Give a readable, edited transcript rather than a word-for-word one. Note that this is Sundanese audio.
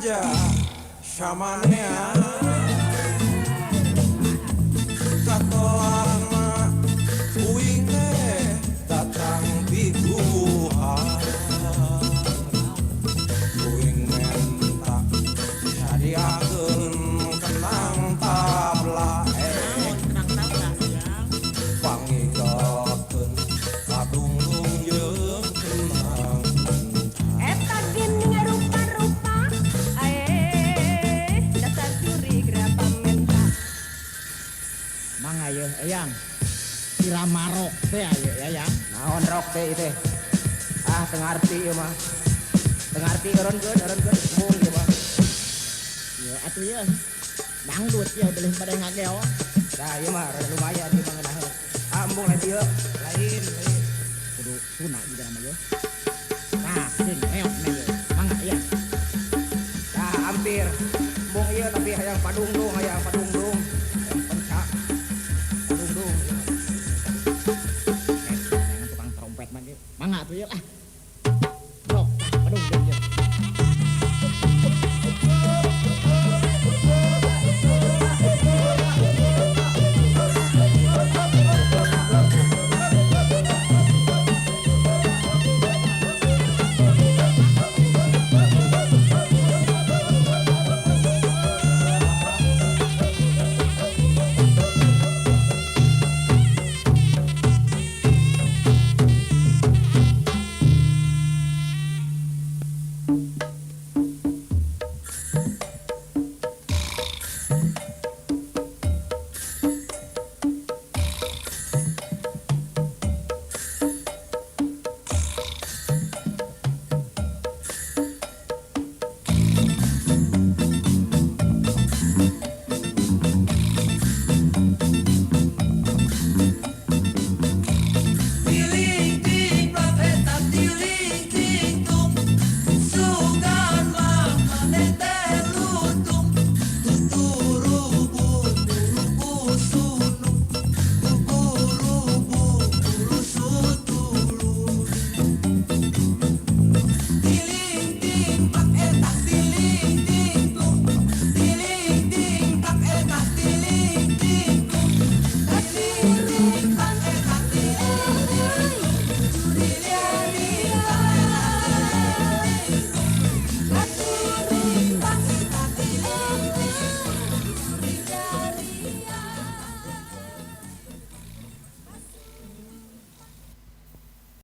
Raja Samanea Katelahna uing teh datang ti Tuhan. Uing menta sadiakeun kendang tabla. Naon kendang tabla ya? Pangikekeun kadungdung jeung kendang. Eta gini rupa-rupa, aeh, dasar jurig pamenta. Mangga yeuh, Eyang. Irama rock teh aya ya, Yang. Naon rock teh ieu teh? Ah, teu ngarti ieu mah. Teu ngarti, eureunkeun, eureunkeun, embung ieu mah. Ya atuh yeuh. Dangdut ya, bilih bade ngagel. Nah, ieu mah rada lumayan ieu.